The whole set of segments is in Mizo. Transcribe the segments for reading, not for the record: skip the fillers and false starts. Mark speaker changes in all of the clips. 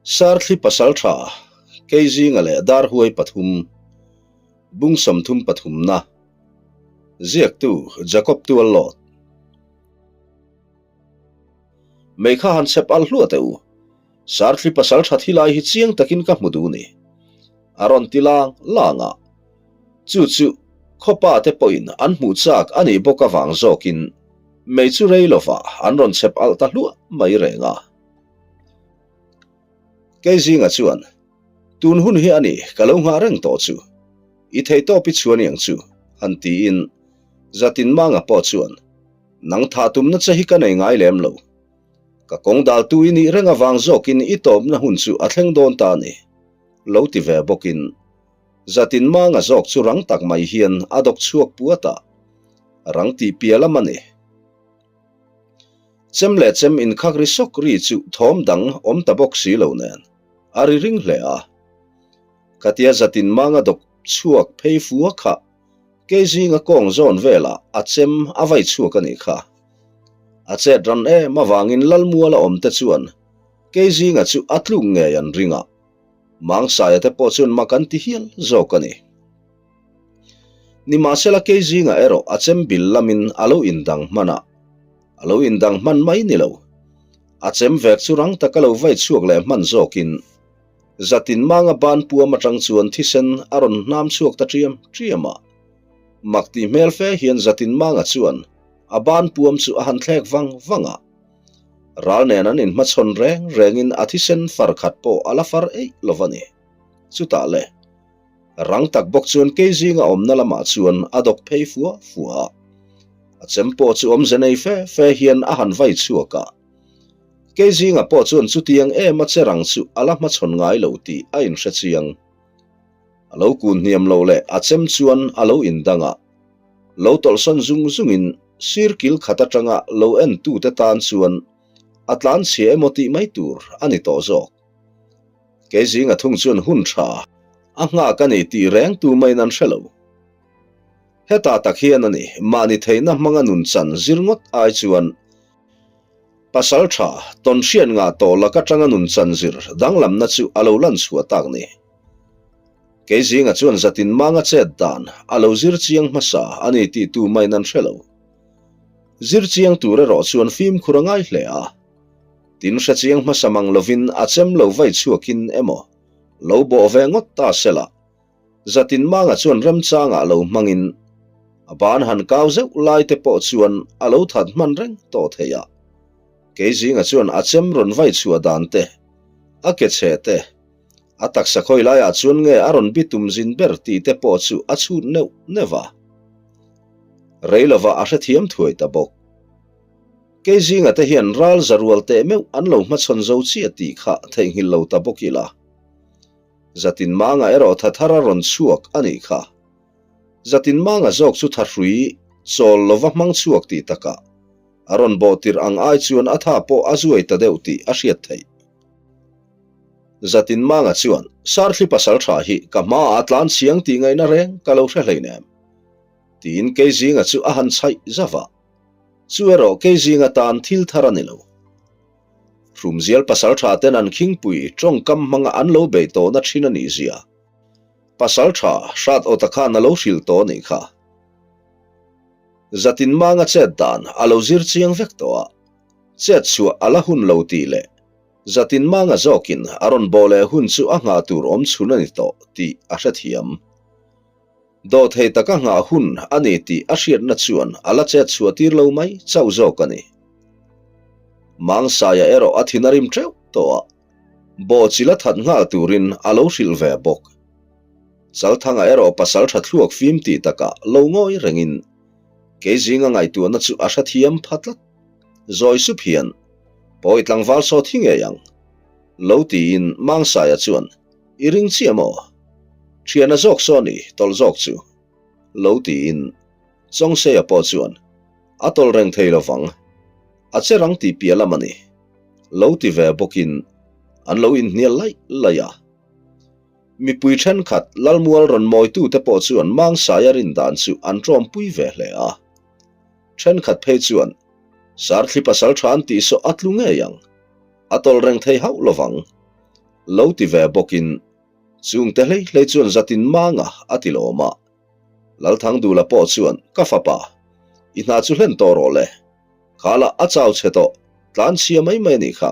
Speaker 1: Sarthli pasaltha, Keizinga leh Darhuai pathum, Bung 30 pathumna, Ziaktu, Jacob Tuallawt. Mei kha han chep al hluah teh u. Sarthli pasaltha thi lai hi chiang takin ka hmu duh ni. A rawn ti lang lang a. Chu chu khawpa te pawhin an hmuh chak a nih bawk avang zawkin mei chu rei lovah an rawn chep alh ta hluah mai reng a. Keizinga chuan, Tun hun hi a ni, ka lo nghah reng tawh chu. I theihtawp i chhuan iang chu, han tiin Zatinmanga pawh chuan, Nang thah tumna che hi ka nei ngai lem lo. Ka kawng daltu i nih reng avang zawkin i tawpna hun chu a thleng dawn ta a ni, lo ti ve bawkin Zatinmanga zawk chu rang tak mai hian a dawk chhuak puat a, rang tih piah lam a ni. Chem leh chem inkhak ri sawk ri chu thawm dang awm ta bawk si lo nen a ri ring hle a. Khatia zatin manga dawk chhuak phei fua kha kei zinga kawng zawn velah a chem a vai chhuak a nih kha. A chet ran em avangin Lalmuala awm te chuan kei zinga chu a tluk ngei an ring a, Mangsaia te pawh chuan mak an ti hial zawk a ni. Nimahsela kei zingah erawh a chem bil lamin a lo indang hman a, a lo indang hman mai ni lo. A chem vek chu rang taka lo vai chhuak leh hman zawkin zatin manga ban puam atang chuan thisen a rawn hnam chhuak ta ṭiam ṭiam a. Mak tih hmel fe hian zatin manga chuan a ban puam chu a han thlek vang vang a. Ral nen an inhmachhawn reng rengin a thisen far khat pawh a la far eih lo va ni. Chutah le. Rang tak bawk chuan kei zinga awmna lamah chuan a dawk phei fua fua a. A chem pawh chu awmze nei fe fe hian a han vai chhuak a. Kei zinga pawh chuan chutiang em a che rang chu a la hmachhawn ngai lo tih a inhre chiang. A lo kun hniam lo leh a chem chuan a lo indang a. Lo tawlhsawn zung zungin sir kil khat atanga lo entute tan chuan a tlanchhia emaw tih mai tur a ni tawh zawk. Kei zinga thung chuan hun tha a nghak a ni tih reng tu maiin an hre lo. Hetah tak hian a ni, mahni theihna hmanga nun chan zir ngawt ai chuan pasal tha tawn hriat ngah tawh lak atanga nun chan zir danglamna chu a lo lan chhuah tak ni. Kei zinga chuan zatin manga chet dan a lo zir chiang hmasa a ni tih tu maiin an hre lo. Zir chiang tur erawh chuan fimkhur a ngai hle a. Tin hre chiang hmasa mang lovin a chem lo vai chhuakin emaw lo bawh ve ngawt ta sela, zatin manga chuan remchangah lo hmangin a ban han kau zeuh lai te pawh chuan a lo that hman reng tawh thei a. Kei zinga chuan a chem rawn vai chhuah dan te, a ke chhe te, a taksa khawi laiah chuan nge a rawn bitum zin ber tih te pawh chu a chhut neuh neuh a. Rei lovah a hrethiam thuai ta bawk. Kei zinga te hian ral za rual teh meuh an lo hmachhawn zo chiah tih kha theihnghilh lo ta bawk ila. Zatin manga erawh tha thar a rawn chhuak a nih kha. Zatin manga zawk chu thahrui chawl lova hmang chhuak tih takah a rawn bawh tirh ang ai chuan a tha pawh a zuai ta deuh tih a hriat theih. Zatin manga chuan, Sarthli pasal tha hi ka hmaah a tlan chiang tih ngaihna reng ka lo hre hleinem. Tiin kei zinga chu a han chhaih zauh a. Chu erawh kei zing atan thil thar a ni lo. Hrumzial pasaltha ten an khingpui tawngkam hmanga an lo bei tawhna thin a nih zia pasaltha hrat awta khan a lo hrilh tawh a nih kha. Zatin manga chet dan a lo zir chiang vek tawh a, chet chhuah a la hun lo tih leh zatin manga zawkin a rawn bawh leh hun chu a nghah tur awm chhun a ni tawh tih a hrethiam. Dawhthei taka nghah hun a ni tih a hriatna chuan a la chet chhuah tir lo mai chauh zawk a ni. Mangsaia erawh a thin a rim teuh tawh a, bawhchil a that nghal turin a lo hrilh ve bawk. Chalthanga erawh pasal tha thluak fim tih takah lo ngawi rengin kei zinga ngaihtuahna chu a hrethiam pha tlat. Zawi sup hian, Pawi tlangval saw thi ngei ang, lo tiin Mangsaia chuan I ring chiah maw? Thiana zawk saw ni, tawlh zawk chu. Lo tiin Chawngseia pawh chuan a tawlh reng thei lovang, a che rang tih piah lam a ni. Lo ti ve bawkin an lo inhnial laih laih a. Mipui thenkhat Lalmual rawn mawitute pawh chuan Mangsaia rin dan chu an tawmpui ve hle a. Thenkhat phei chuan Sarthli pasal tha an tih saw a tlu ngei ang, a tawlh reng thei hauh lovang. Lo ti ve bawkin, Chungte hlei hlei chuan zatin manga a ti lawm a. Lalthangdula pawh chuan, Ka fapa, i hna chu hlen tawh rawh le. Kha lah a chau chhe tawh, tlan chhia mai mai a nih kha,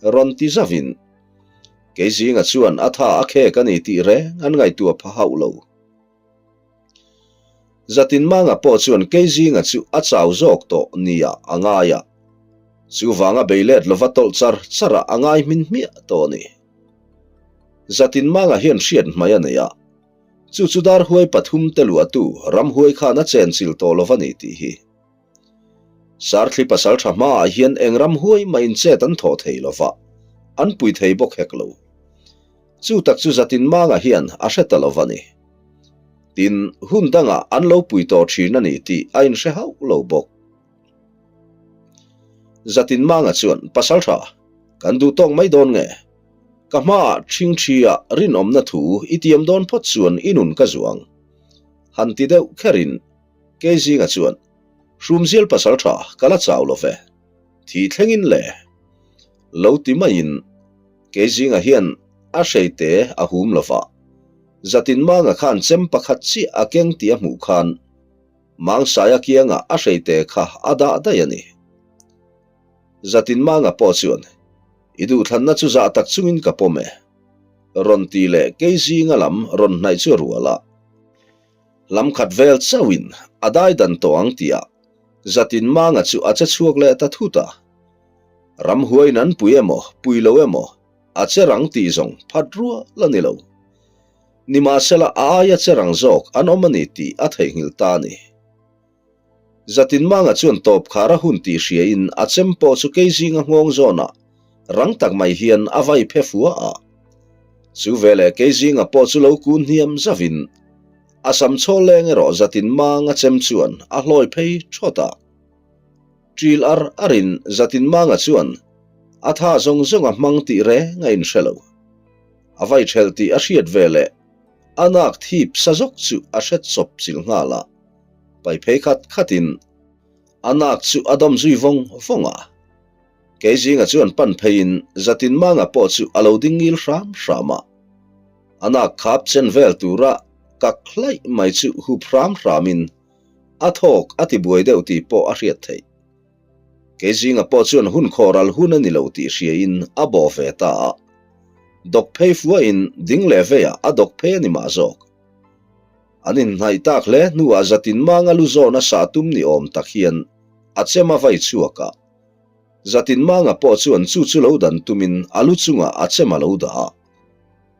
Speaker 1: rawn ti zavin. Kei zinga chuan a tha a khek a ni tih reng an ngaihtuah pha hauh lo. Zatin manga pawh chuan kei zinga chu a chau zawk tawh nia a ngai a. Chuvanga bei let lova tawlh char charah a ngai hmin hmiah tawh a ni. Zatin manga hian hriat hmai a nei a. Chu chu dar huai pathum te luahtu ramhuai khan a chenchilh tawh lova ni tih hi. Sarthli pasal tha hmaah hian eng ram huai mah in chet an thawh thei lo va, an pui thei bawk hek lo. Chu tak chu Zatin Manga hian a hre ta lo va ni. Tin, hun dangah an lo pui tawh thin a ni tih a inhre hauh lo bawk. Zatin Manga chuan, Pasal tha, kan duh tawk mai dawn nge? Ka hmaah ṭhingṭhi-ah rinawmna thu i tiam dawn phawt chuan i nun ka zuang. Han ti deuh kherin Kei zinga chuan, Hrumzial pasal tha ka la chau lo ve, thi thlengin le. Lo ti maiin, Kei zinga hian a hreite a hum lo va, Zatin Manga khan chem pakhat chiah a keng tih a hmuh khan Mangsaia kiangah a hreite kha a dah daih a ni. Zatin Manga pawh chuan, I duhthlanna chu zah tak chungin ka pawm e, rawn ti leh Kei zinga lam rawn hnaih chu a rual a. Lam khat vel chauhin a dai dan tawh ang tihah Zatin Manga chu a che chhuak leh ta thut a. Ramhuaiin an pui emaw, pui lo emaw, a che rang tih zawng phat rual a ni lo. Nimahsela a aia che rang zawk an awm a ni tih a theihnghilh ta a ni. Zatinmanga chuan tawp khar a hun tih hriain a chem pawh chu kei zinga nghawng zawnah rang tak mai hian a vai phe fua a. Chu veleh kei zinga pawh chu lo kun hniam zavin a sam chhawl leng erawh Zatinmanga chem chuan a hlawi phei thawt a. Ṭil ar arin Zatinmanga chuan a tha zawng zawng a hmang tih reng a inhre lo. A vai ṭhelh tih a hriat veleh a nak thip sa zawk chu a hre chawp chilh nghal a. Pai phei khat khatin a nak chu a dawm zui vawng vawng a. Kei zinga chuan pan pheiin Zatin Manga pawh chu a lo ding ngil hram hram a. A nak khap chen vel tura kak hlaih mai chu hup hram hramin a thawk a ti buai deuh tih pawh a hriat theih. Kei zinga pawh chuan hun khawhral hun a ni lo tih hriain a bawh ve ta a. Dawk phei fuahin ding leh veiah a dawk phei a ni mah zawk. An inhnaih tak hle hnuah Zatin Manga lu zawn a sah tum ni awm tak hian a chem a vai chhuak a. Zatin Manga pawh chuan chu chu lo dan tumin a lu chungah a chem a lo dah a.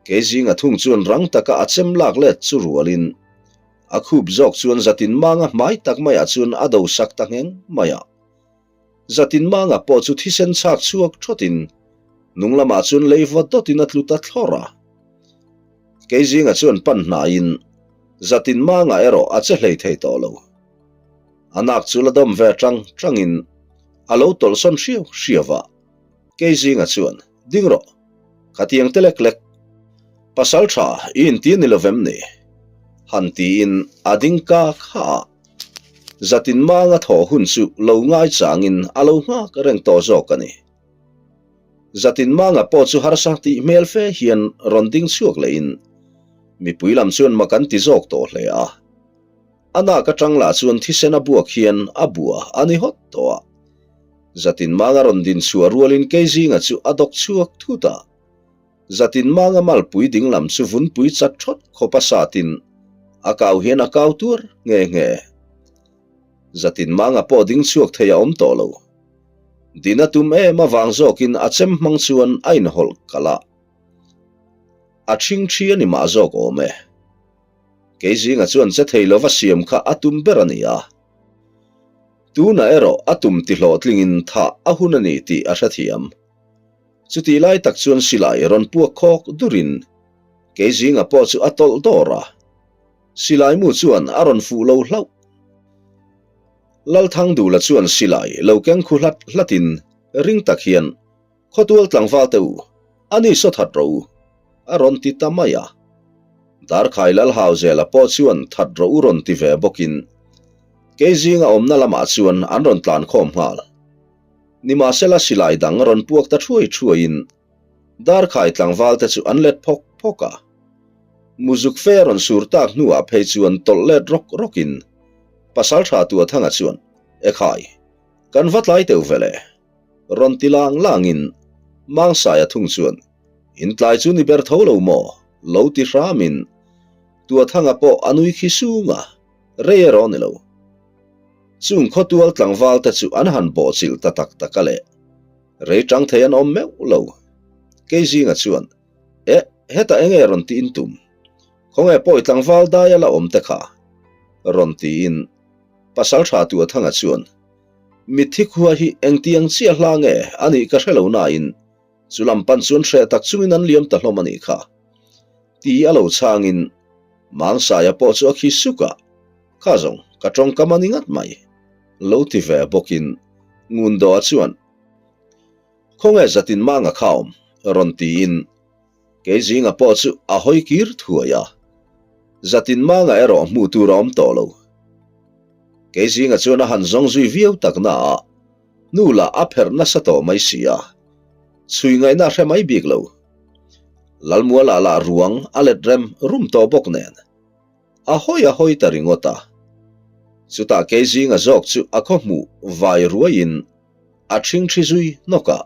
Speaker 1: Kei zinga thung chuan rang taka a chem lak let chu rualin a khup zawk chuan Zatin Manga hmai tak maiah chuan a do sak ta ngheng mai a. Zatin Manga pawh chu thisen chhak chhuak thawtin hnung lamah chuan lei vawt dawtin a tlu ta thlawr a. Kei zinga chuan pan hnaiin Zatin Manga erawh a che hlei thei tawh lo. A nak chu la dawm ve tang tangin a lo tawlhsawn hriau hriau a. Kei zinga chuan, Ding rawh, khatiang te lek lek, pasal tha i inti ni lovem ni? Han tiin a ding ka kha a. Zatin Manga thaw hun chu lo ngai changin a lo nghak reng tawh zawk a ni. Zatin Manga pawh chu harsa tih hmel fe hian rawn ding chhuak lehin mipui lam chuan mak an ti zawk tawh hle a. A nak atang lah chuan thisen a buak hian a bua a ni hawt tawh a. Zatin Manga rawn din chhuah rualin kei zinga chu a dawk chhuak thut a. Zatin Manga malpui ding lam chu vunpui chat thawt khawp a satin a kau hian a kau tuar nghe nghe. Zatin Manga pawh ding chhuak thei a awm tawh lo. Din a tum em avang zawkin a chem hmang chuan a inhawlh kalh a. A ṭhing ṭhi a ni mah zawk awm e. Kei zinga chuan che thei lova siam kha a tum ber a ni a. Tunah erawh a tum ti hlawhtlingin thah a hun a ni tih a hrethiam. Chutih lai tak chuan silai rawn puak khawk durin kei zinga pawh chu a tawlh dawr a. Silai mu chuan a rawn fuh lo hlauh. Lalthangdula chuan silai lo keng khu hlat hlatin ring tak hian Khawtual tlangval te u, a ni saw that rawh u, a rawn ti ta mai a. Darkhai Lalhauzela pawh chuan that rawh u rawn ti ve bawkin kei zinga awmna lamah chuan an rawn tlan khawm nghal. Nimahsela silai dang rawn puak ta thuai thuaiin. Darkhai tlangval te chu an let phawk phawk a. Muzuk fe a rawn sur tak hnuah phei chuan tawlh let rawk rawkin Pasaltha Tuathanga chuan, Ekhai, kan va tlai teuh ve le. Rawn ti lang langin Mangsaia thung chuan, In tlai chu ni ber tho lo maw? lo ti hramin Tuathanga pawh a nui khi sung a, rei erawh ni lo. Chung khawtual tlangval te chu an han bawhchilh ta tak tak a le. Rei tang thei an awm meuh lo. Kei zinga chuan, Eh, hetah enge rawn tiin tum? Khawnge pawi tlangval dai a la awm te kha? Rawn tiin Pasal tha Tuathanga chuan, Mitthi khua hi engtiang chiah hla nge a nih ka hre lo nain chu lam pan chuan hreh tak chungin an liam ta hlawm a nih kha. Ti a lo chhangin Mangsaia pawh chu a khi suk a, Kha zawng, ka tawngkam a ni ngat mai. Lo ti ve bawkin Ngundoa chuan, Khawnge zatin manga kha awm? rawn tiin kei zinga pawh chu a hawi kir thuai a. Zatin manga erawh hmuh tur a awm tawh lo. Kei zinga chuan a han zawng zui viau tak na a, hnu lah a pherh nasa tawh mai si a, chhui ngaihna a hre mai bik lo. Lalmualah lah ruang a let rem rum tawh bawk nen. A hawi a hawi ta ringawt a. Chutah kei zinga zawk chu a khaw hmuh vai ruaiin a ṭhingṭhi zui hnawk a.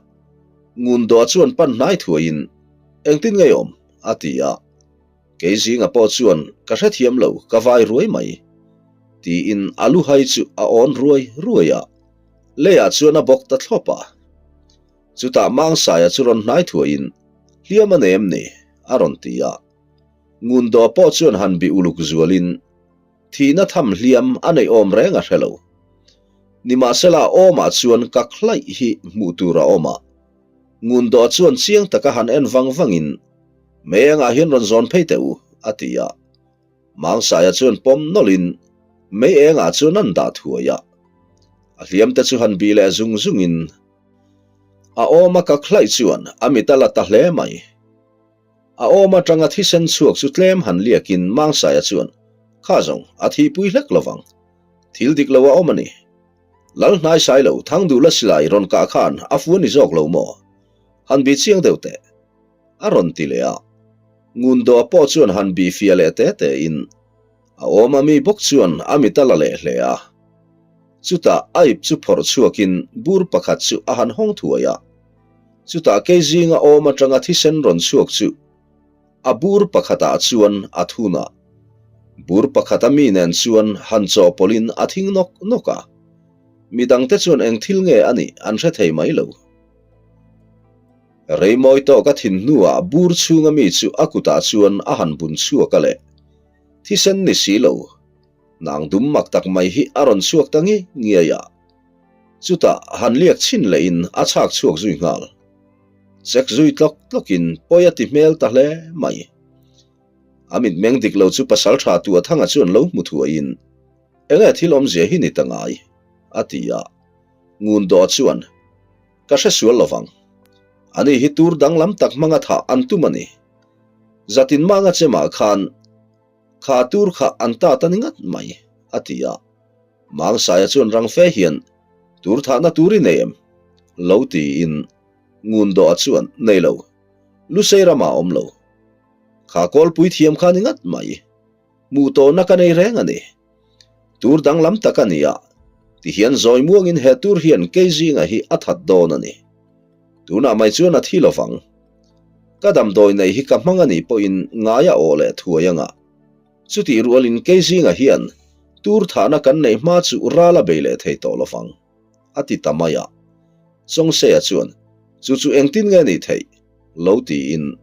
Speaker 1: Ngundoa chuan pan hnai thuaiin, Engtin ngei awm? a ti a. Kei zinga pawh chuan, Ka hrethiam lo, ka vai ruai mai. Tiin a lu hai chu a awn ruai ruai a. Leiah chuan a bawk ta thlawp a. Chutah Mangsaia chu rawn hnai thuaiin, Hliam a nei em ni? a rawn ti a. Ngundoa pawh chuan han bih uluk zualin thihna tham hliam a neih awm reng a hre lo. Nimahsela awmah chuan kak hlaih hi hmuh tur a awm a. Ngundoa chuan chiang taka han en vang vangin, Mei engah hian rawn zawn phei teh u, a ti a. Mangsaia chuan pawm nawlhin mei engah chuan an dah thuai a. A hliamte chu han bih leh zung zungin a awma kak hlaih chuan a mit a la ta hle mai. A awm atanga thisen chhuak chu tlem han liakin Mangsaia chuan, Kha zawng, a thihpui hlek lovang. Thil dik lo a awm a ni. Lal hnai sai lo, Thangduhla silai rawn kah khan a fu a ni zawk lo maw? Han bih chiang deuh teh. A rawn ti leh a. Ngundoa pawh chuan han bih fiah leh te tein a awm a mi bawk chuan a mit a la leh hle a. Chutah a ip chu phawrh chhuakin bur pakhat chu a han hawng thuai a. Chutah kei zinga awm atanga thisen rawn chhuak chu a bur pakhatah chuan a thun a. Bur pakhata mi nen chuan han chawhpawlhin a thing nawk nawk a. Midangte chuan eng thil nge a nih an hre thei mai lo. Reimawi tawk a thin hnuah bur chhunga mi chu a kutah chuan a han bun chhuak a leh. Thisen ni si lo. Nang dum mak tak mai hi a rawn chhuak ta ngi ngiai a. Chutah han liak chhin lehin a chhak chhuak zui nghal. Chek zui tlawk tlawkin pawi a ti hmel ta hle mai. A mitmeng dik lo chu pasal tha Tuathanga chuan lo hmu thuaiin, Enge thil awmzia hi ni ta ngai? a ti a. Ngundoa chuan, Ka hre sual lovang. Ani hi tur danglam tak hmanga thah an tum a ni. Zatin manga chemah khan kha tur kha an ta ta ni ngat mai, a ti a. Mangsaia chuan rang fe hian, Tur thahna tur i nei em? Lo tiin Ngundoa chuan, Nei lo. Lusei ramah a awm lo. Kha kawlpui thiam kha ni ngat mai. Hmuh tawhna ka nei reng a ni. Tur danglam tak a ni a, tihian zawi muangin he tur hian kei zinga hi a that dawn a ni. Tunah mai chuan a thi lovang. Ka damdawi nei hi ka hmang a nih pawhin ngai a awh leh thuai anga. Chutih rualin kei zinga hian tur thahna kan neih hma chu ral a bei leh thei tawh lovang, a ti ta mai a. Chawngseia chuan, Chu chu engtin nge nih theih? lo tiin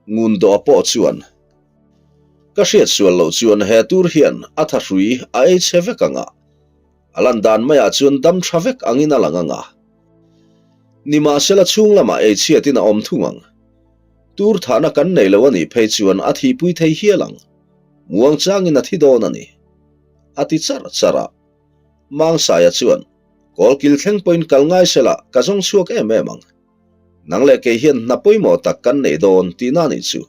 Speaker 1: Ngundoa pawh chuan, Ka hriat sual loh chuan he tur hian a thahrui a ei chhe vek ang a, a lan dan maiah chuan dam tha vek angin a lang ang a. Nimahsela chhung lamah ei chhiatin a awm thung ang. Tur thahna kan nei lo a nih phei chuan a thihpui thei hial ang. Muang changin a thi dawn a ni. A ti charh charh a. Mangsaia chuan, Kawlkil thleng pawhin kal ngai sela ka zawng chhuak em em ang. Nang leh kei hian hna pawimawh tak kan nei dawn tihna a nih chu.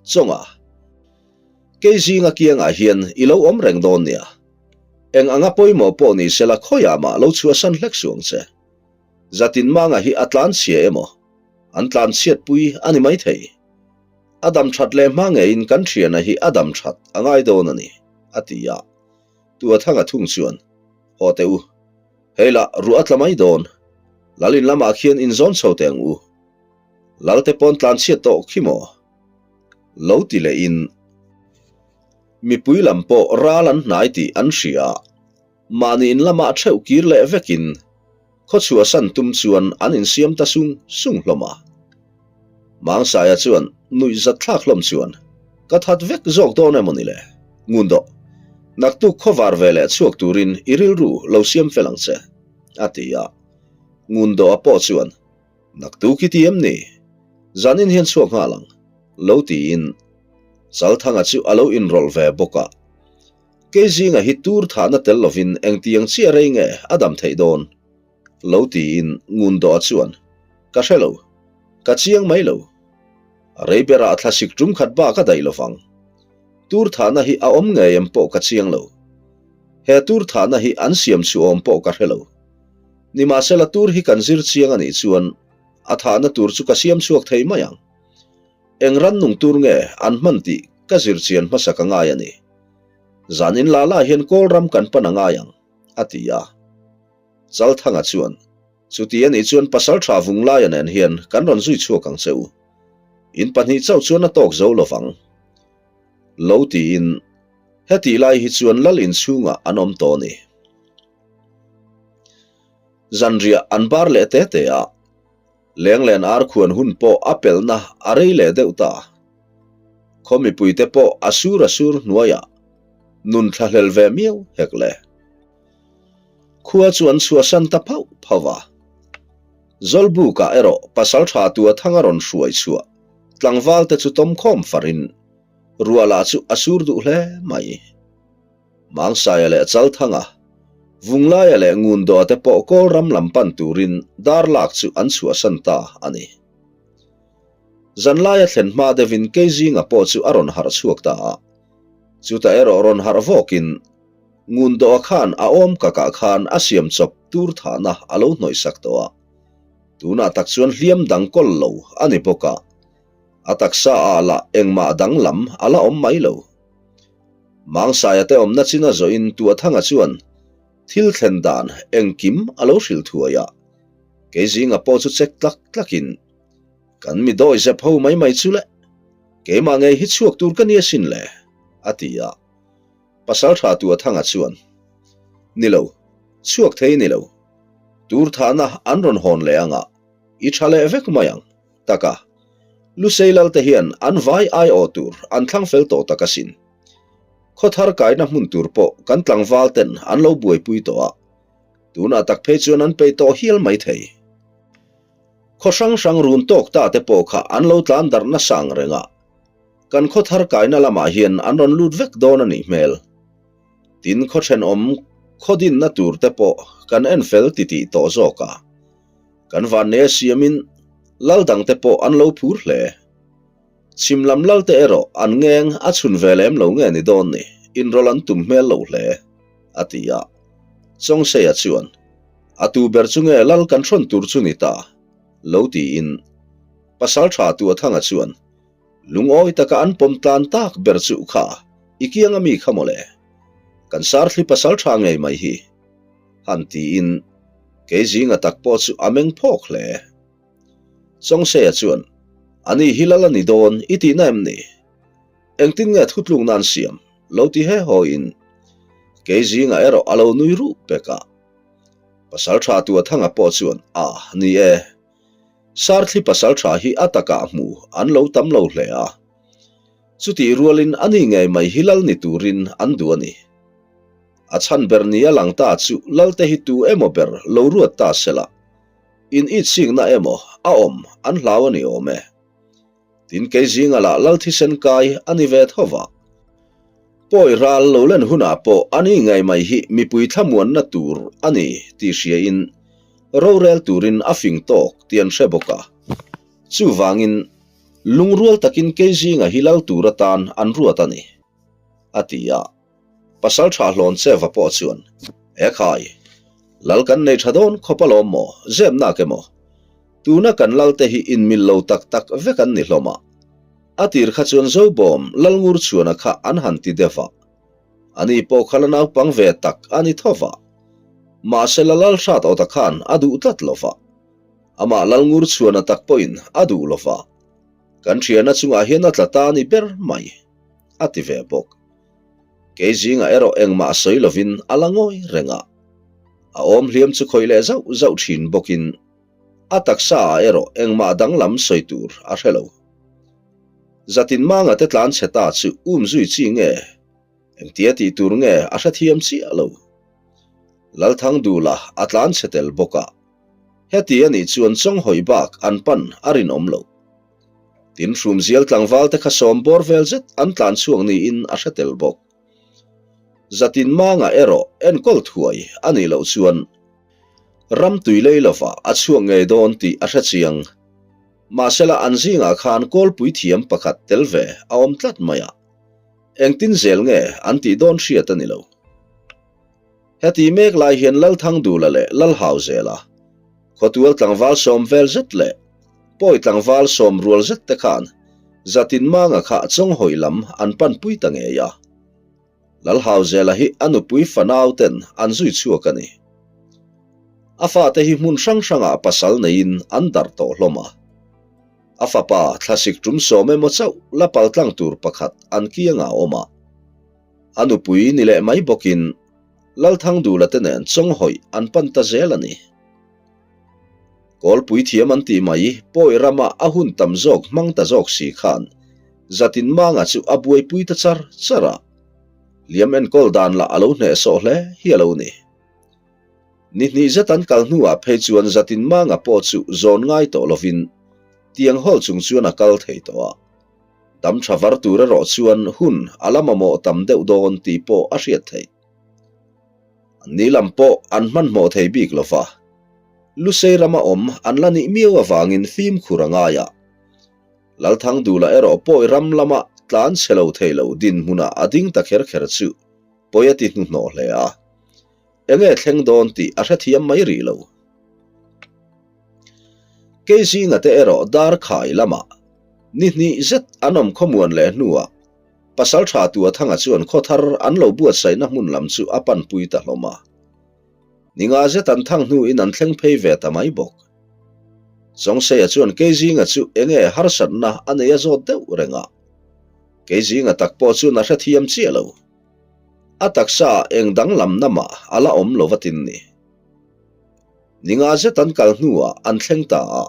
Speaker 1: Chawnga, Kei zinga kiangah hian i lo awm reng dawn nia. Eng anga pawimawh pawh ni sela khawiah mah lo chhuahsan hlek suang che. Zatin manga hi a tlan chhia emaw? An tlanchhiatpui a ni maithei. A dam that leh hma ngeiin kan thiana hi a dam that a ngai dawn a ni, a ti a. Tuathanga thung chuan, Haw teh u, hei lah ruah a tla mai dawn, Lal in lamah khian inzawn chho teh ang u. Lalte pawn tlanchhiat tawh khi maw? Lo ti lehin mipui lam pawh ral an hnai tih an hria. Mahni in lamah theuh kir leh vekin khawchhuahsan tum chuan an insiam ta sung sung hlawm a. Mangsaia chuan nuih zat thlak hlawm chuan, Ka that vek zawk dawn emaw ni le? Ngun dawh. Naktuk khawvar ve leh chhuak turin i rilru lo siam fel ang che, a ti a. Ngun dawh a pawh chuan, Naktuk i ti em ni? Zanin hian chhuak nghal ang, lo tiin Chalthanga chu a lo inrawlh ve bawk a. Kei zinga hi tur thahna tel lovin engtiang chiah rei nge a dam theih dawn? Lo tiin Ngundawha chuan, Ka hre lo. Ka chiang mai lo. A rei berah thlasik tum khat bak a daih lovang. Tur thahna hi a awm ngei em pawh ka chiang lo. He tur thahna hi an siam chhu awm pawh ka hre lo. Nimahsela tur hi kan zir chiang a nih chuan a thahna tur chu ka siam chhuak thei mai ang. Eng rannung tur nge an hman tih ka zir chian hmasa ka ngai a ni. Zan in la la hian kawl ram kan pan a ngai ang, a ti a. Chalthanga chuan, Chuti a nih chuan Pasaltha Vunglaia nen hian kan rawn zui chhuak ang che u. In pahnih chauh chuan a tawk zo lo vang. Lo tiin, hetih lai hi chuan lal inchhungah an awm tawh a ni. Zanriah an bar leh te te a. Lenglen ar khuan hun pawh a pelhna a rei leh deuh ta. Khaw mipuite pawh a sur a sur hnuaiah nun thlahlel ve miau hek le. Khua chu an chhuahsan ta phauh phauh a. Zawlbukah erawh pasaltha tua thang a rawn hruai chhuah tlangvalte chu tawmkhawm farin ruah lah chu a sur duh hle mai. Mangsaia leh Chalthanga, Vunglaia leh Ngundoa te pawh Kawl ram lam pan turin dar lak chu an chhuahsan ta a ni. Zanlaia thlen hma deuhin Keizinga pawh chu a rawn harh chhuak ta a. Chutah erawh rawn harh vawkin Ngundoa khan a awm kakah khan a siam chawp tur thahna a lo hnawihsak tawh a. Tunah tak chuan hliam dang kawl lo a ni bawk a. A taksa ah lah engmah danglam a la awm mai lo. Mangsaia te awmna chin a zawhin Tuathanga chuan thil thlen dan engkim a lo hrilh thuai a, kei zinga pawh chu check tlak tlakin kan mi dawi zep ho mai mai chu le, keimah ngei hi chhuak tur ka ni asin le, a ti a. Pasaltha Tuathanga chuan, Ni lo, chhuak thei ni lo, tur thahna an rawn hawn leh anga i tha leh vek mai ang. Tak a, Lusei Lalte hian an vai aiawh tur an thlang fel tawh tak asin. Khawthar kaina hmun tur pawh kan tlangval ten an lo buaipui tawh a, tunah tak phei chuan an peih tawh hial mai thei. Khaw hrang hrang run tawk ta te pawh kha an lo tlan darh nasa ang reng a, kan khawthar kaina lamah hian an rawn lut vek dawn a nih hmel. Tin khaw thenawm khaw dinna tur te pawh kan en fel titih tawh zawk a. Kan vannei a siamin lal dangte pawh an lo phur hle. Chhim lam lalte erawh an ngeng a chhun ve lem lo nge ni dawn ni, inrawlh an tum hmel lo hle, a ti a. Chawngseia chuan, A tu ber chu nge lal kan hrawn tur chu ni ta? lo tiin Pasaltha Tuathanga chuan, Lungawi taka an pawm tlan tak ber chu kha i kiang ami kha mawle. Kan sarthli pasaltha ngei mai hi. Han tiin kei zinga tak pawh chu a meng phawk hle. Chawngseia chuan, Ani hi lal a ni dawn i tihna em ni? Engtin nge thutlukna an siam? lo ti he hawiin kei zinga erawh a lo nui ruh pek a. Pasaltha Tuathanga pawh chuan, A, ni e. Sarthli pasaltha hi a takah hmu an lo tam lo hle a. Chutih rualin ani ngei mai hi lal ni turin an duh a ni. A chhan ber ni a lang ta chu Lalte hi tu emaw ber lo ruat ta sela, in itsikna emaw a awm an hlau a ni awm e. Tin kei zinga lah Lal thisen kai a ni ve tho va. Pawi ral lo len hunah pawh ani ngei mai hi mipui thlamuanna tur a ni tih hriain rorel turin a fing tawk tih an hre bawk a. Chuvangin lungrual takin kei zinga hi Lal tur atan an ruat a ni, a ti a. Pasal tha hlawn che va pawh chuan, E khai, lal kan nei tha dawn khawp alawm maw, zep nak emaw? Tuna kan lalte hi inmil lo tak tak vek an ni hlawm a. A tir kha chuan Zobawm Lalngurchhuana kha an han ti deuh a. Ani pawh kha la naupang ve tak a ni tho va. Mahse la lal hrat awta khan a duh tlat lo va. Amah Lalngurchhuana tak pawhin a duh lo va. Kan thiana chungah hian a tla ta a ni ber mai, a ti ve bawk. Kei zingah erawh engmah sawi lovin a la ngawi reng a. A awm hliam chu khawih leh zauh zauh thin bawkin a taksa ah erawh engmah danglam sawi tur a hre lo. Zatin manga te tlan chhe ta chu um zui chi nge? Engtia tih tur nge a hrethiam chiah lo. Lalthangdula a tlan chhe tel bawk a. Heti a nih chuan chawnghawi bak an pan a rinawm lo. Tin hrumzial tlangval te kha sawm bawr vel zet an tlan chhuak niin a hre tel bawk. Zatin manga erawh enkawl thuai a nih loh chuan ram tui lei lovah a chhuak ngei dawn tih a hre chiang. Mahsela an zingah khan kawlpui thiam pakhat tel ve a awm tlat mai a, engtin zel nge an tih dawn hriat a ni lo. Heti mek lai hian Lalthangdula leh Lalhauzela, Khawtual tlangval sawm vel zet leh Pawi tlangval sawm rual zet te khan Zatin Manga kha chawnghawi lam an panpui ta ngei a. Lalhauzela hi a nupui fanau ten an zui chhuak a ni. A fate hi hmun hrang hrangah pasal neiin an darh tawh hlawm a. A fapa thlasik tum sawm emaw chauh la paltlang tur pakhat an kiangah a awm a. A nupui ni leh mai bawkin Lalthangdula te nen chawnghawi an pan ta zel a ni. Kawlpui thiam an tih mai Pawi rama a hun tam zawk hmang ta zawk si khan Zatin Manga chu a buaipui ta char char a, hliam enkawl dan lah a lo hnehsawh hle hi a lo ni. Ni hnih zet an kal hnuah phei chuan Zatin Manga pawh chu zawn ngai tawh lovin tiang hawl chung chuan a kal thei tawh a. Dam tha var tur erawh chuan hun a la mamawh tam deuh dawn tih pawh a hriat theih. Anni lam pawh an hmanhmawh thei bik lo va, Lusei rama awm an la nih miau avangin fimkhur a ngai a. Lalthangdula erawh pawi ram lama tlan chhe lo thei lo dinhmunah a ding ta kher kher chu pawi a ti hnuhnawh hle a. Enge thleng dawn tih a hrethiam mai rih lo. Keizinga te erawh dar khai lamah ni hnih zet an awm khawmuan leh hnuah Pasaltha Tuathanga chuan khawthar an lo buatsaihna hmun lam chu a panpui ta hlawm a. Ni nga zet an thang hnuin an thleng phei ve ta mai bawk. Chawngseia chuan Keizinga chu enge harsatna a nei a zawt deuh reng a. Keizinga tak pawh chuan a hrethiam chiah lo. A taksa ah eng danglamna mah a la awm lo va tin ni. Ni nga zet an kal hnuah an thleng ta a,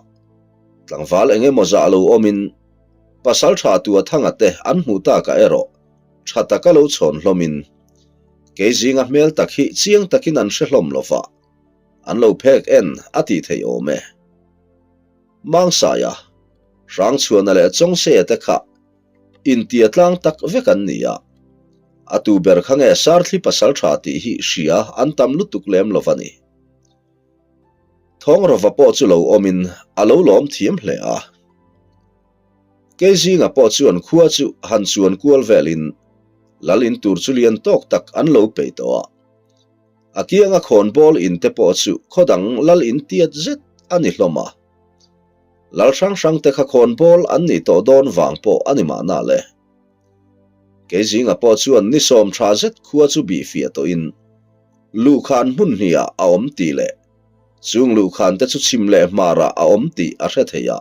Speaker 1: tlangval eng emaw zah lo awmin pasal tha tua thanga te an hmuh takah erawh tha taka lo chhawn hlawmin kei zinga hmel tak hi chiang takin an hre hlawm lo va, an lo phek en a tih theih awm e. Mangsaia, Hrangchhuana leh Chawngseia te kha Intia tlang tak vek an ni a, a tu ber kha nge Sarthli pasal tha tih hi hria an tam lutuk lem lo va ni. Thawngrova pawh chu lo awmin a lo lawm thiam hle a. Keizinga pawh chuan khua chu han chuan kual velin lal in tur chu lian tawk tak an lo peih tawh a. A kianga khawnbawl in te pawh chu khaw dang lal in tiat zet a ni hlawm a. Lal hrang hrang te kha khawn bawl an nih tawh dawn vang pawh a ni mahna le. Keizinga pawh chuan ni sawm tha zet khua chu bih fiah tawhin luhkhan hmun hniah a awm tih leh chung luhkhan te chu chhim leh hmarah a awm tih a hre thei a.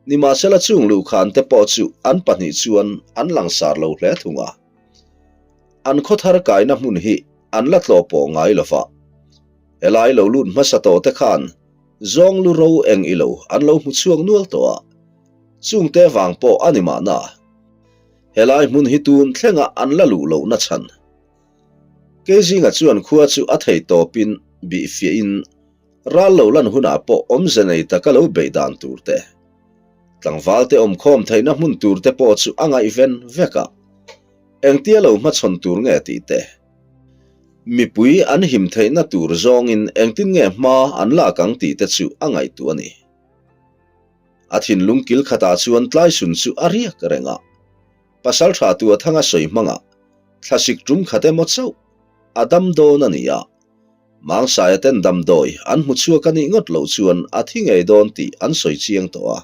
Speaker 1: Nimahsela chung luhkhan te pawh chu an pahnih chuan an langsar lo hle thung a. An khawthar kaina hmun hi an la tlawh pawh ngai lova. Helai lo lut hmasa tawh te khan Zawng lu ro eng ilo an lo hmu chhuak nual tawh a, chungte vang pawh a ni mahna. Helai hmun hi tun thlenga an la luh lohna chhan. Keizinga chuan khua chu a thei tawpin bih fiahin ral lo lan hunah pawh awmze nei taka lo beih dan tur te, tlangvalte awmkhawm theihna hmun tur te pawh chu a ngaihven vek a, engtia lo hmachhawn tur nge tih te. Mipui an him theihna tur zawngin engtin nge hma an lak ang tih te chu a ngaihtuah a ni. A thinlung kil khatah chuan Tlaisun chu a riak reng a, Pasaltha Tuathanga sawi hmangah thlasik tum khat emaw chauh a dam dawn a ni a. Mangsaia ten damdawi an hmu chhuak a nih ngawt loh chuan a thi ngei dawn tih an sawi chiang tawh a.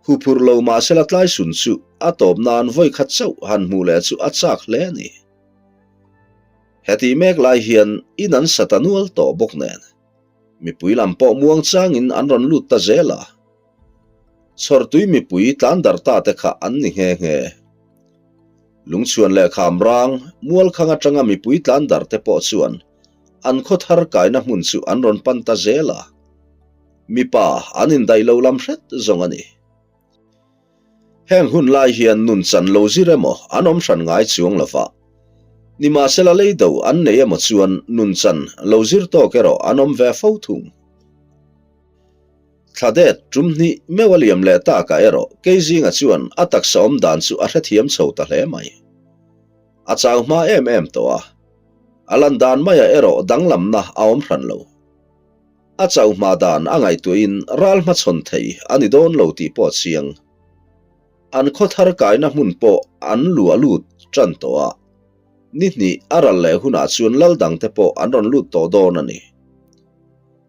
Speaker 1: Huphurh lo mahsela tlaisun chu a tawp nan vawi khat chauh han hmuh leh chu a chak hle a ni. Hetih mek lai hian in an sa ta nual tawh bawk nen mipui lam pawh muang changin an rawn lut ta zel a. Chhawrtui mipui tlan darh ta te kha an ni nghe nghe. Lungchhuan leh kham rang mualkhang atanga mipui tlan darh te pawh chuan an khaw thar kaina hmun chu an rawn pan ta zel a. Mipa an indaih lo lam hret zawng a ni. Heng hun lai hian nun chan lo zir emaw an awm hran ngai chuang lo va. Nimahsela lei do an nei emaw chuan nun chan lo zir tawk erawh an awm ve fo thung. Thla det tum hnih meuh a liam leh takah erawh Keizinga chuan a taksa awm dan chu a hrethiam chho ta hle mai. A chau hma em em tawh a, a lan dan maiah erawh danglamna a awm hran lo. A chau hma dan a ngaihtuahin ral hmachhawn thei a ni dawn lo tih pawh a chiang. An khaw thar kaina hmun pawh an luah lut tan tawh a, ni hnih a ral leh hunah chuan lal dangte pawh an rawn lut tawh dawn a ni.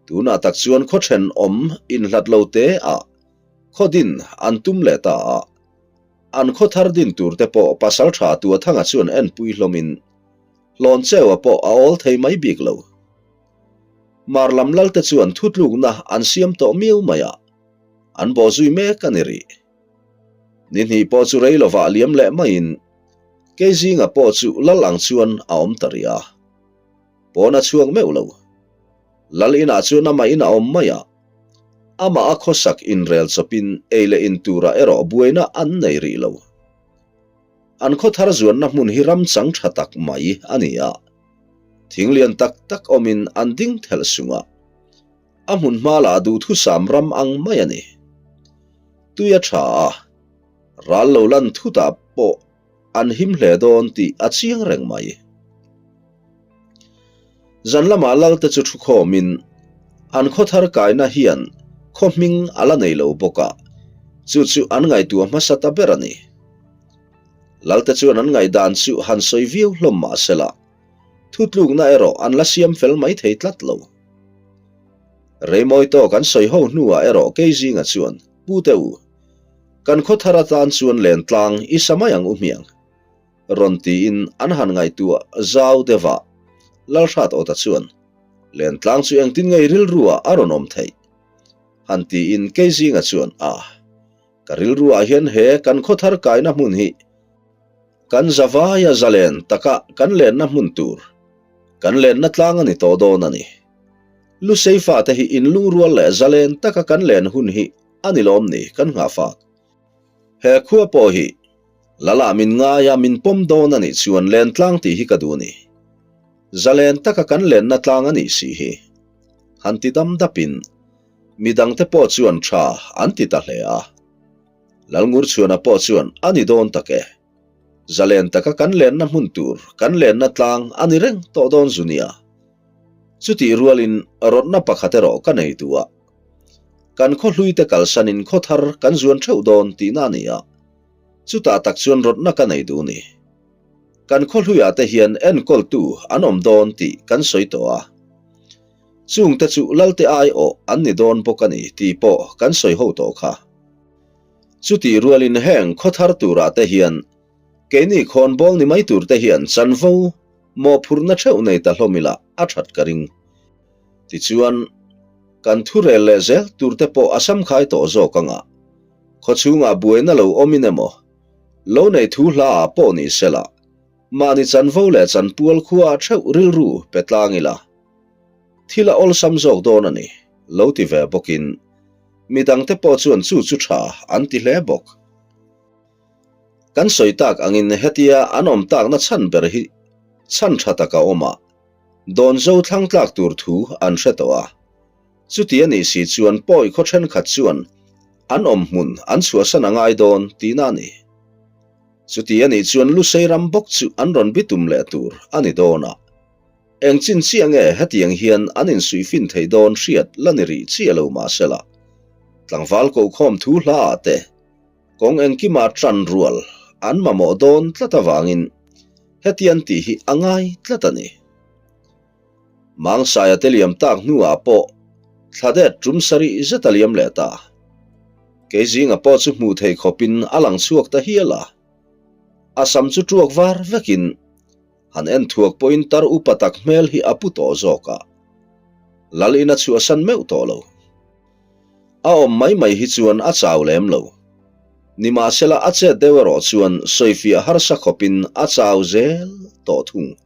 Speaker 1: Tunah tak chuan khaw thenawm inhlat lo te ah khaw din an tum leh ta a, an khaw thar din tur te pawh pasal tha Tuathanga chuan enpui hlawmin hlawn cheua pawh a awl thei mai bik lo. Mar lam lal te chuan thutlukna an siam tawh miau mai a, an bawh zui mek a ni rih. Ni hnih pawh chu rei lovah liam leh maiin Keizinga pawh chu lal ang chuan a awm ta rih a. Pawn a chhuak meuh lo. Lal inah chuan amah in a awm mai a. Amah a khawsak inrel chawpin ei leh in turah erawh buaina an nei rih lo. An khaw thar zuanna hmun hi ram chang tha tak mai a ni a. Thing lian tak tak awmin an ding thelh sung a. A hmun hma lah duhthusam ram ang mai a ni. Tui a tha a, ral lo lan thutah pawh an him hle dawn tih a chiang reng mai. Zan lamah Lalte chu thukhawmin an khaw thar kaina hian khaw hming a la nei lo bawk a, chu chu an ngaihtuah hmasa ta ber a ni. Lalte chuan an ngaihdan chu han sawi viau hlawm mah sela, thutlukna erawh an la siam fel mai thei tlat lo. Reimawi tawk an sawi ho hnuah erawh Keizinga chuan, Pute u, Kan khaw thar atan chuan len tlang i sa mai ang u hmiang, rawn tiin an han ngaihtuah zau deuh a. Lalhrat Awta chuan, Len tlang chu engtin nge i rilruah a rawn awm theih? han tiin Keizinga chuan, A, ka rilruah hian he kan khaw thar kaina hmun hi kan zavaia zalen taka kan lenna hmun tur, kan lenna tlang a ni tawh dawn a ni. Lusei fate hi inlungrual leh zalen taka kan len hun hi A ni lawm ni, kan nghah fak. He khua pawh hi Lala min ngai a, min pawm dawn a nih chuan len tlang tih hi ka duh a ni. Zalen taka kan lenna tlang a nih si hi. Han ti dam dapin midangte pawh chuan tha an ti ta hle a. Lalngurchhuana pawh chuan a ni dawn tak e. Zalen taka kan lenna hmun tur, kan lenna tlang a ni reng tawh dawn zu nia. Chutih rualin rawtna pakhat erawh ka nei duh a. Kan khaw hluite kalsanin khaw thar kan zuan theuh dawn tihna a ni a, chutah tak chuan rawtna ka nei duh ni. Kan khaw hluiah te hian enkawltu an awm dawn tih kan sawi tawh a, chungte chu Lalte aiawh an ni dawn bawk a ni tih pawh kan sawi ho tawh kha. Chutih rualin heng khaw thar turah te hian keini khawnbawl ni mai tur te hian chanvo mawhphurhna theuh nei ta hlawm ila a that ka ring. Tichuan, kan thurel leh zel turte pawh a samkhai tawh zawk anga, khawchhungah buaina lo awmin emaw, lo nei thu hlaah pawh ni sela, mahni chanvo leh chanpual khuaah theuh rilru pe tlang ila, thil a awlsam zawk dawn a ni, lo ti ve bawkin, midangte pawh chuan chu chu tha an ti hle bawk. Kan sawi tak angin hetia an awm takna chhan ber hi chhan tha tak a awm a, Dawnzo thlang tlak tur thu an hre tawh a. Chuti a nih si chuan pawi khaw thenkhat chuan an awm hmun an chhuahsan a ngai dawn tihna a ni. Chuti a nih chuan Lusei ram bawk chu an rawn bitum leh tur a ni dawn a. Eng chin chiah nge hetiang hian an insuihfin thei dawn hriat la ni rih chiah lo mahsela, tlangval kohkhawm thu hla ah te, Kawng engkima tan rual an mamawh dawn tlat avangin hetian tih hi a ngai tlat a ni. Mangsaia te liam tak hnuah pawh thla det tum sarih zet a liam leh ta. Kei zinga pawh chu hmuh theih khawpin a lang chhuak ta hial a. A sam chu tuak var vekin han en thuak pawhin tar upa tak hmel hi a pu tawh zawk a. Lal in a chhuahsan meuh tawh lo. A awm mai mai hi chuan a chau lem lo. Nimahsela a chet deuh erawh chuan sawifiah harsa khawpin a chau zel tawh thung.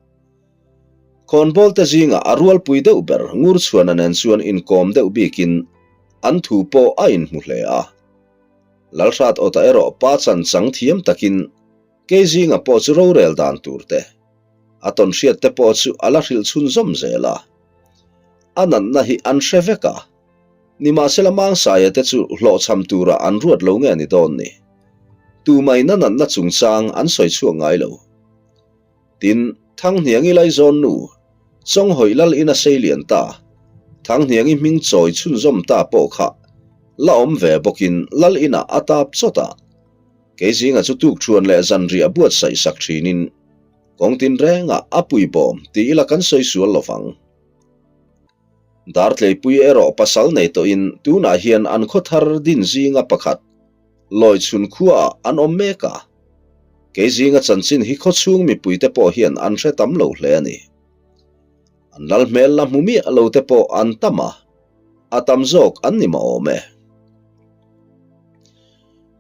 Speaker 1: Khawnbawl te zingah a rualpui deuh ber Ngurchhuana nen chuan inkawm deuh bikin an thu pawh a inhmu hle a. Lalhrat Awta erawh pa chan chang thiam takin kei zinga pawh chu rorel dan tur te, a tawnhriat te pawh chu a la hrilh chhunzawm zel a. A natna hi an hre vek a, nimahsela Mangsaia te chu hlawhchham tura an ruat lo nge ni dawn ni? Tumahina natna chungchang an sawi chhuak ngai lo. Tin, Thanghniangi Laizawn nu, Chawnghawih Lal ina sei lian ta, Thanghniangi hming chawi chhunzawm ta pawh kha la awm ve bawkin Lal inah a tap chawt a. Kei zinga chu tukṭhuan leh zanriah buatsaih sak ṭhinin kawng tinrengah a puibawm ti ila kan sawi sual lo vang. Dartleipui erawh pasal nei tawhin tunah hian an khaw thar din zinga pakhat Lawichhun khuaah an awm mek a. Kei zinga chanchin hi khawchhung mipuite pawh hian an hre tam lo hle a ni. An lal hmel la hmu miah lo te pawh an tam a, a tam zawk an ni mah awm e.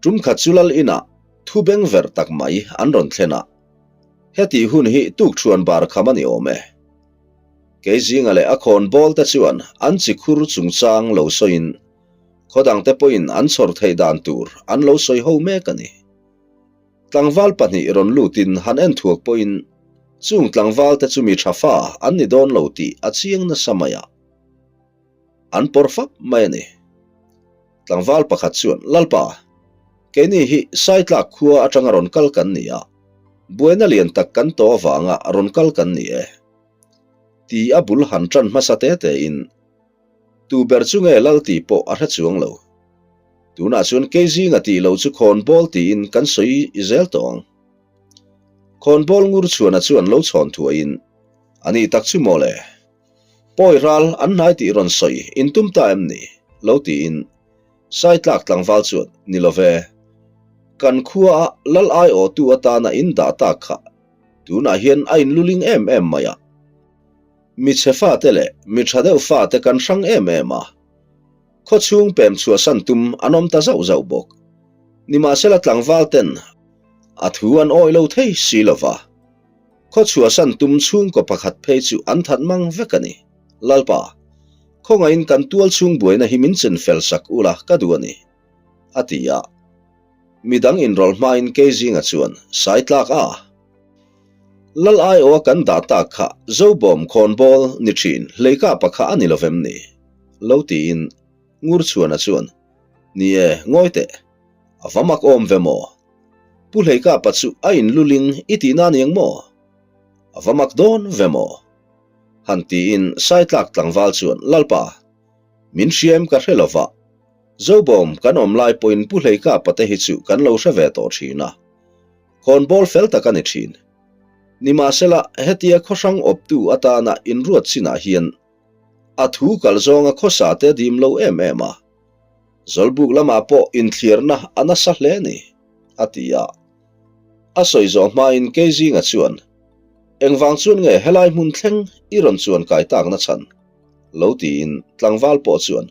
Speaker 1: Tum khat chu lal inah thu beng verh tak mai an rawn thlen a, hetih hun hi tukṭhuan bar kham a ni awm e. Kei zinga leh a khawn bawl te chuan an chi khur chungchang lo sawiin khaw dangte pawhin an chhawr theih dan tur an lo sawi ho mek a ni. Tlangval pahnih rawn lutin han en thuak pawhin chung tlangval te chu mi tha fa an ni dawn lo tih a chiang nasa mai a, an pawr fap mai a ni. Tlangval pakhat chuan, Lalpa, keini hi Saitlak khua atanga rawn kal kan ni a, buaina lian tak kan tawh avanga rawn kal kan ni e. Ti a bul han tan hmasa te tein, Tu ber chu nge lal tih pawh a hre chuang lo. Tunah chuan kei zinga tih lo chu khawnbawl tiin kan sawi zel tawh ang. Khawnbawl ngur chhuana chuan lo chhawn thuaiin, A nih tak chu maw le? Pawi ral an hnai tih rawn sawi in tum ta em ni? Lo tiin Saitlak tlangval chuan, Ni lo ve. Kan khuaa lal aiawhtu atana in dah tak kha tunah hian a inluling em em mai a. Mi chhe fate leh mi tha deuh fate kan hrang em em a. Khawchhung pem chhuahsan tum an awm ta zauh zauh bawk. Nimahsela tlangval ten a thu an awih lo thei si lo va. Khaw chhuahsan tum chhungkaw pakhat phei chu an that mang vek a ni. Lalpa, khawngaihin kan tual chhung buaina hi min chen fel sak ula ka duh a ni, a ti a. Midang inrawlh hmain Keizinga chuan Saitlak a. Lal aiawha kan dah tak kha Zobawm khawnbawl ni thin Hleikapa kha a ni lovem ni? Lo tiin Ngurchhuana chuan, Ni e, ngawi teh. A va mak awm ve maw? Pu Hleikapa chu a inluling i tihna a ni ang maw? A va mak dawn ve maw? Han tiin Saitlak tlangval chuan, Lalpa, min hria em ka hre lo va, Zobawm kan awm lai pawhin Pu Hleikapa te hi chu kan lo hre ve tawh thin a, khawnbawl fel tak a ni thin. Nimahsela, hetia khawhrang awptu atana inruat chinah hian a thu kal zawnga khawsa te a dim lo em em a, Zawlbuk lamah pawh inthliarna a nasa hle a ni, a ti a. A sawi zawh hmain Keizinga chuan, Engvang chuan nge helai hmun thleng i rawn chuan kai takna chhan? lo tiin tlangval pawh chuan,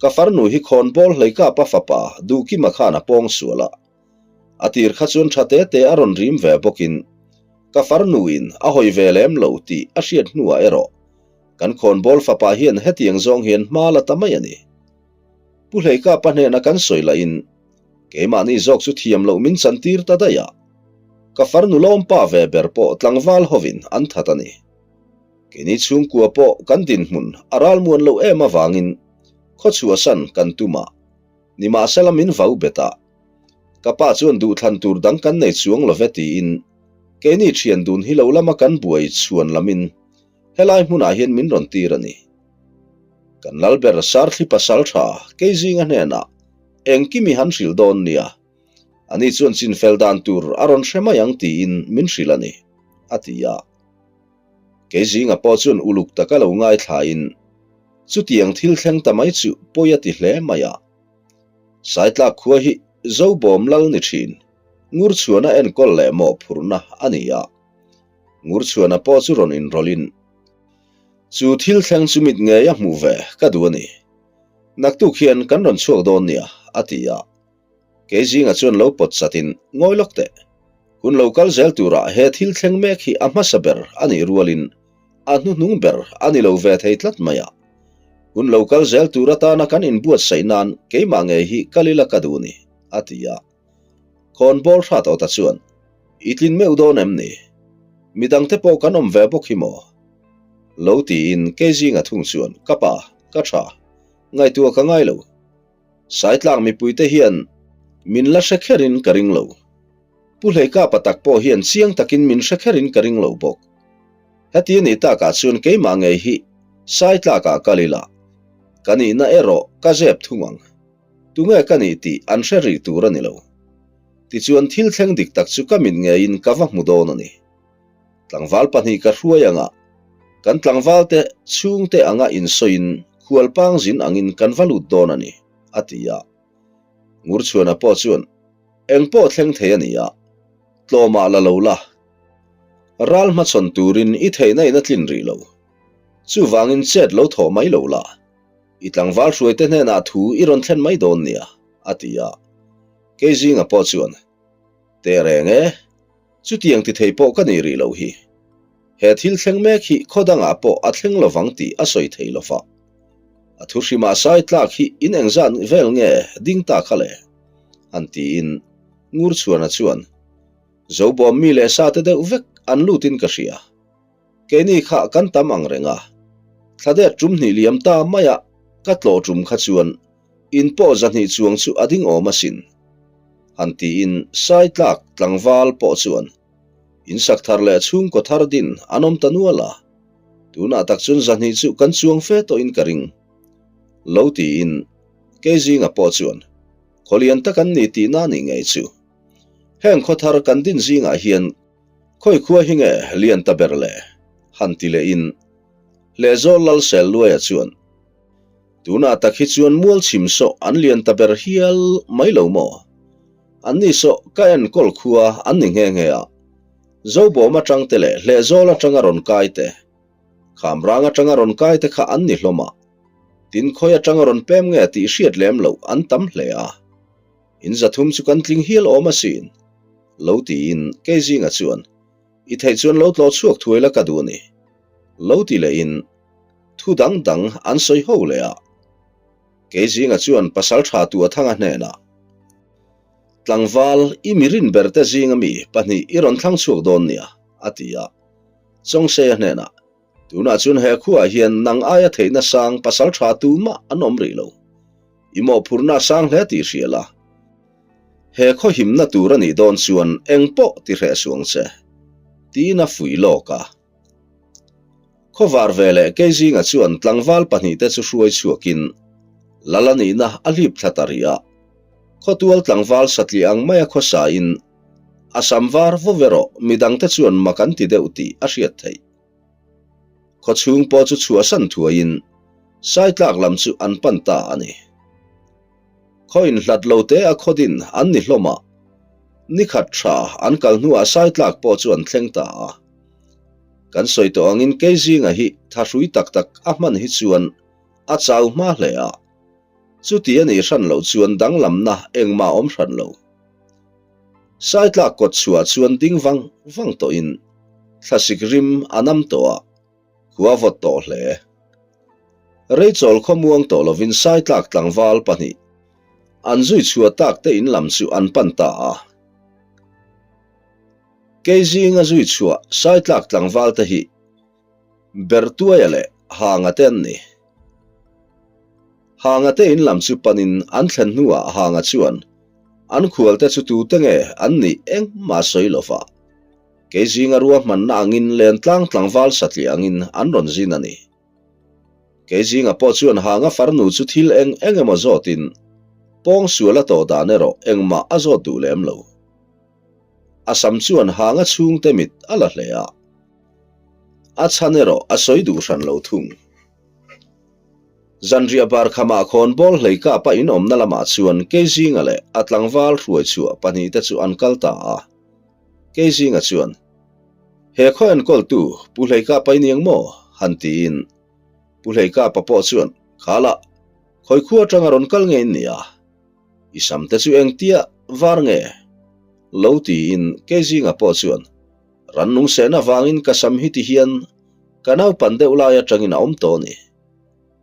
Speaker 1: Ka farnu hi khawnbawl hleikapa fapa Duhkima khan a pawng sual a. A tir kha chuan tha te te a rawn rim ve bawkin ka farnuin a hawi ve lem lo tih a hriat hnuah erawh kan khawnbawl fapa hian hetiang zawng hian hma la ta mai a ni. Pu Hleikapa hnena kan sawi lahin keimahni zawk chu thiam loh min chantir ta daih a, ka farnu lawmpa ve ber pawh tlangval hovin an that a ni. Keini chhungkua pawh kan dinhmun a ralmuan loh em avangin khawchhuahsan kan tum a, nimahsela min vau bet a, Ka pa chuan duhthlan tur dang kan nei chuang lo ve tiin keini thian dun hi lo lama kan buai chhuan lamin helai hmunah hian min rawn tir a ni. Kan Lalber Sarthli pasal tha kei zinga hnenah engkim i han hrilh dawn nia, ani chuan chinfel dan tur a rawn hre mai ang tiin min hrilh a ni, a ti a. Kei zinga pawh chuan uluk taka lo ngaithlain chutiang thil thleng ta mai chu pawi a ti hle mai a. Saitlak khua hi Zobawm lal ni thin, Ngurchhuana enkawl leh mawhphurhna a ni a. Ngurchhuana pawh chu rawn inrawlhin, Chu thil thleng chu mit ngei a hmuh ve ka duh a ni. Naktuk hian kan rawn chhuak dawn nia, a ti a. Kei zingah chuan lo pawt chatin, Ngawi lawk teh. Hun lo kal zel turah he thil thleng mek hi a hmasa ber a nih rualin a hnuhnung ber a ni lo ve thei tlat mai a. Hun lo kal zel tur atana kan inbuatsaih nan keimah ngei hi kal ila ka duh ni, a ti a. Khawnbawl hrat awta chuan, I tlin meuh dawn em ni? Midangte pawh kan awm ve bawk hi maw? Lo tiin kei zinga thung chuan, Ka pa, ka tha. Ngaihtuah ka ngai lo. Saitlak mipuite hian min la hre kherin ka ring lo. Pu Hleikapa tak pawh hian chiang takin min hre kherin ka ring lo bawk. Heti a nih takah chuan keimah ngei hi Saitlakah kal ila, ka nihna erawh ka zep thung ang. Tunge ka nih tih an hre rih tur a ni lo. Tichuan thil thleng dik tak chu ka mit ngeiin ka va hmu dawn a ni. Tlangval pahnih ka hruai anga kan tlangvalte chhungte anga insawiin khualpang zin angin kan va lut dawn a ni, a ti a. Ngurchhuana pawh chuan, Eng pawh thleng thei a ni a, tlawmah la lo la. Ral hmachhawn turin i theihna in a tlin rih lo. Chuvangin chet lo thawh mai lo la. I tlangval hruaite hnenah thu i rawn thlen mai dawn nia, a ti a. Keizinga pawh chuan, Teh reng e, chutiang ti thei pawh ka nih rih loh hi. He thil thleng mek hi khaw dangah pawh a thleng lovang tih a sawi thei lo va. A thu hrimah sai tlak hi in engzat vel nge ding ta kha le? Han tiin Ngurchhuana chuan, Zobawm mi leh sa te deuh vek an lutin ka hria. Keini kha kan tam ang reng a. Thladet tum hnih liam ta maia ka tlawh tum kha chuan In pawh zahnih chuang chu a ding awm asin. Han tiin Saitlak tlangval pawh chuan in sak thar leh chhungkaw thar din an awm ta nual a, tunah tak chuan zahnih chu kan chuang fe tawhin ka ring. Lo tiin Keizinga pawh chuan khawlian tak an ni tihna nih ngei chu. Heng khaw thar kan din zingah hian khawi khua hi nge lian ta ber le? Han ti lehin Lehzawl Lalsel Luaia chuan Tunah tak hi chuan mual chhim sawh an lian ta ber hial mai lo maw? Anni sawh ka enkawl khua an ni nghe nghe a, Zobawm atang te leh Hlehzawl atanga rawn kai te, Khamrang atanga rawn kai te kha an ni hlawm a, tin khawi atanga rawn pem nge tih hriat lem loh an tam hle a. In zathum chu kan tling hial awm asin, lo tiin Keizinga chuan, I theih chuan lo tlawh chhuak thuai la ka duh a ni, lo ti lehin, Thu dang dang an sawi ho leh a. Keizinga chuan pasal tha tu a thanga hnenah, Tlangval, i mi rin ber te zinga mi pahnih i rawn thlang chhuak dawn nia, a ti a. Chawngseia hnenah, Tunah chuan he khuaah hian nang aia theihna sang pasal tha tu mah an awm rih lo. I mawhphurhna a sang hle tih hria la. He khaw himna tur a nih dawn chuan eng pawh ti hreh suang che, tiin a fuih lawk a. Khawvar veleh Keizinga chuan tlangval pahnihte chu hruai chhuakin Lal a nihna a hlip thla ta rih a. Khawtual tlangval satliah ang maia khawsain a sam var vaw erawh midangte chuan mak an ti deuh tih a hriat theih. Khawchhung pawh chu chhuahsan thuaiin Saitlak lam chu an pan ta a ni. Khaw inhlat lo te a khaw din an ni hlawm a, ni khat tha an kal hnuah Saitlak pawh chu an thleng ta a. Kan sawi tawh angin Keizinga hi thahrui tak tak a hman hi chuan a chau hma hle a, chuti a nih hran loh chuan danglamna engmah awm hran lo. Saitlak kawt chhuah chuan ding vang vang tawhin thlasik rim a nam tawh a, khua vawt tawh hle. Reichawl khawmuang tawh lovin Saitlak tlangval pahnih an zui chhuah tak te in lam chu an pan ta a. Kei zinga zui chhuah Saitlak tlangval te hi Bertuaia leh Hanga te an ni. Hanga te in lam chu panin an thlen hnuah Hanga chuan an khual te chu tute nge an nih engmah sawi lova kei zinga ruahmanna angin lentlang tlangval satliah angin an rawn zin a ni. Kei zinga pawh chuan Hanga farnu chu thil eng eng emaw zawtin pawngsual a tawh dan erawh engmah a zawt duh lem lo. A sam chuan hanga chhungte mit a la hle a. A chhan erawh a sawi duh hran lo thung. Zanriah bar khamah khawnbawl hlei kapa inawmna lamah chuan Keizinga leh a tlangval hruai chhuah pahnihte chu an kal ta a. Keizinga chuan, He khaw enkawltu Pu Hleikapa i ni ang maw? han tiin Pu Hleikapa pawh chuan, Khalah, khawi khua atanga rawn kal nge in nia? I samte chu engtia var nge? Lo tiin Keizinga pawh chuan, Rannung sehna vangin ka sam hi ti hian ka naupan deuh lai atangin a awm tawh a ni.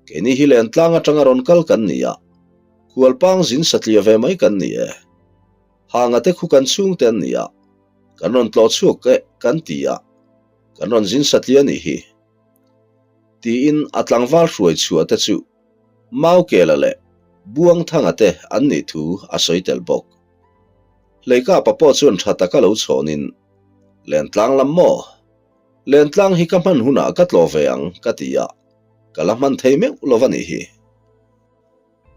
Speaker 1: Keini hi lentlang atanga rawn kal kan ni a, khualpang zin satliah ve mai kan ni e. Hanga te khu kan chhungte an ni a, kan rawn tlawh chhuak e kan ti a, kan rawn zin satliah a nih hi. Tiin a tlangval hruai chhuah te chu Maukela leh Buangthanga te an nih thu a sawi tel bawk. Hleikapa pawh chuan tha taka lo chhawnin, Lentlang lam maw? Lentlang hi ka hman hunah ka tlawh ve ang ka ti a, ka la hman thei meuh lo va nih hi.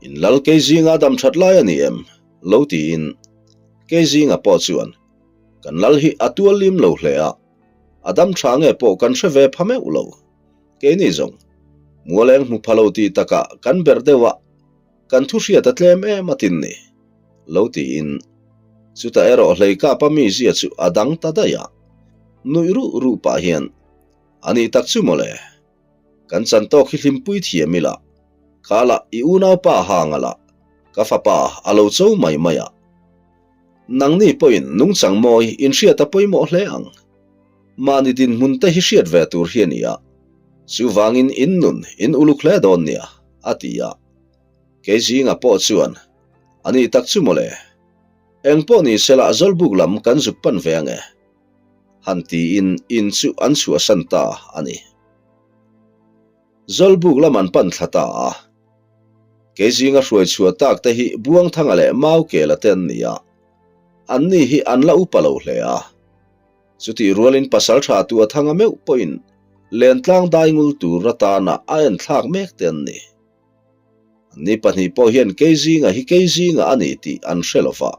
Speaker 1: In lal kei zinga dam that lai a ni em? Lo tiin kei zinga pawh chuan kan lal hi a tual lim lo hle a, a dam tha nge pawh kan hre ve pha meuh lo. Keini zawng mualeng hmu pha lo tih takah kan berh deuh a, kan thu hriat a tlem em a tin ni. Lo tiin chutah erawh Hleikapa mizia chu a dang ta daih a, nuih ruh ruh pah hian a nih tak chu mawle. Kan chan tawk hi hlimpui thiam ila, kha lah i unaupa hang a lah, ka fapa a lo cho mai mai a. Nangni pawhin nungchang mawi inhriat a pawimawh hle ang. Mahni dinhmun te hi hriat ve tur hi a ni a, chuvangin in nun in uluk hle dawn nia, a ti a. Kei zinga pawh chuan, A nih tak chu mawle, engpawh ni sela Zawlbuk lam kan zuk pan ve ange. Han tiin in chu an chhuahsan ta a ni. Zawlbuk lam an pan thla ta a. Kei zinga hruai chhuah tak te hi Buangthanga leh Maukela te an ni a. Anni hi an la upa lo hle a. Chutih rualin pasaltha Tuathanga meuh pawhin lentlang daingul tur atana a enthlak mek te an ni. Anni pahnih pawh hian Keizinga hi Keizinga a ni tih an hre lo va.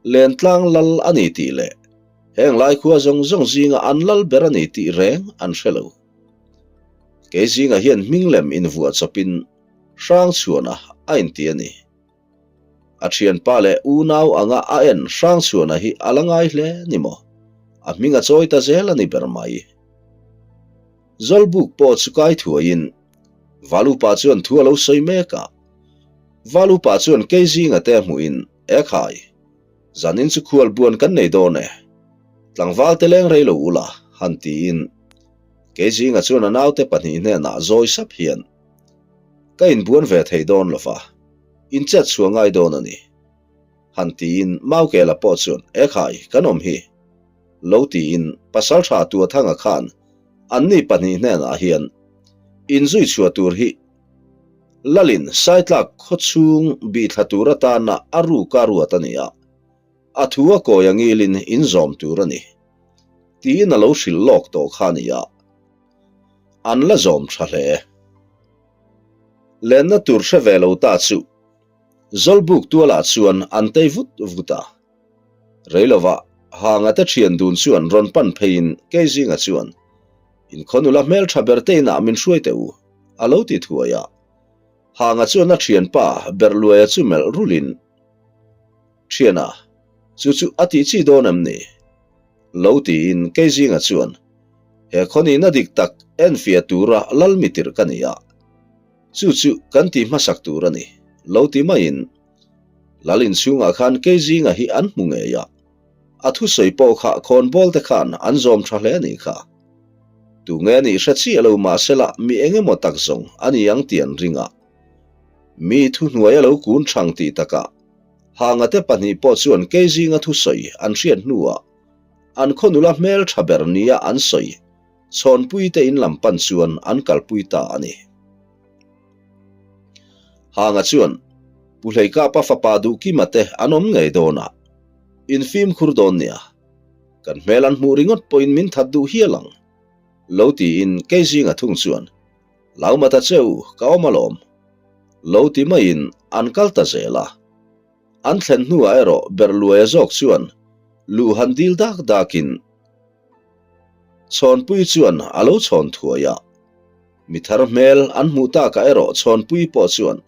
Speaker 1: Lentlang lal a ni tih leh heng lai khua zawng zawng zinga an lal ber a ni tih reng an hre lo. Keizinga hian hming lem invuah chawpin Hrangchhuana a inti a ni. A thianpa leh unau anga a en Hrangchhuana hi a la ngai hle ni maw? A hming a chawi ta zel a ni ber mai. Zawlbuk pawh chu kai thuaiin Valupa chuan thu a lo sawi mek a. Valupa chuan kei zinga te hmuhin, Ekhai, zanin chu khual buan kan nei dawn e. Tlangval te leng rei lo ula, han tiin kei zinga chuan a naute pahnih hnenah zawi sap hian, Ka inbuan ve thei dawn lo va, inchet chhuah ngai dawn a ni, han tiin Maukela pawh chuan, Ekhai, kan awm hi, lo tiin Pasaltha Tuathanga khan anni pahnih hnenah hian inzui chhuah tur hi Lalin Saitlak khawchhung bihthla tur atana a ruka ruat a ni a, a thu a kawi angilin inzawm tur a ni, tiin a lo hrilh lawk tawh kha a ni a. An la zawm tha hle. Lenna tur hre ve lo ta chu Zawlbuk tualah chuan an tei vut vut a. Rei lovah Hanga te thian dun chuan rawn pan pheiin Keizinga chuan, Inkhaw nula hmeltha ber te inah min hruai teh u, a lo ti thuai a. Hanga chuan a thianpa Berhluaia chu melh rulhin, Thiana, chu chu a tih chi dawn em ni? Lo tiin Keizinga chuan, He khaw nihna dik tak enfiah tura lal mitirh ka ni a, chu chu kan tih hmasak tur a ni, lo ti maiin Lal inchhungah khan Keizinga hi an hmu ngei a, a thusawi pawh kha khawnbawl te khan an zawm tha hle a nih kha. Tunge nih hre chiah lo mahsela mi eng emaw tak zawng a ni ang tih an ring a. Mi thuhnuai a lo kun thang tih takah Hanga te pahnih pawh chuan Keizinga thusawi an hriat hnuah an khaw nula hmel tha ber nia an sawi Chhawnpui te in lam pan chuan an kalpui ta a ni. Hanga chuan Pu Hleikapa fapa Duhkima te an awm ngei dawn a, in fimkhur dawn nia, kan hmel an hmuh ringawt pawhin min that duh hial ang, lo tiin kei zinga thung chuan Laumata cheu ka awm alawm, lo ti maiin an kal ta zel a. An thlen hnuah erawh Berhluaia zawk chuan luh han dil dak dakin. Chhawnpuii chuan a lo chhawn thuai a. Mi thar hmel an hmuh takah erawh Chhawnpuii pawh chuan,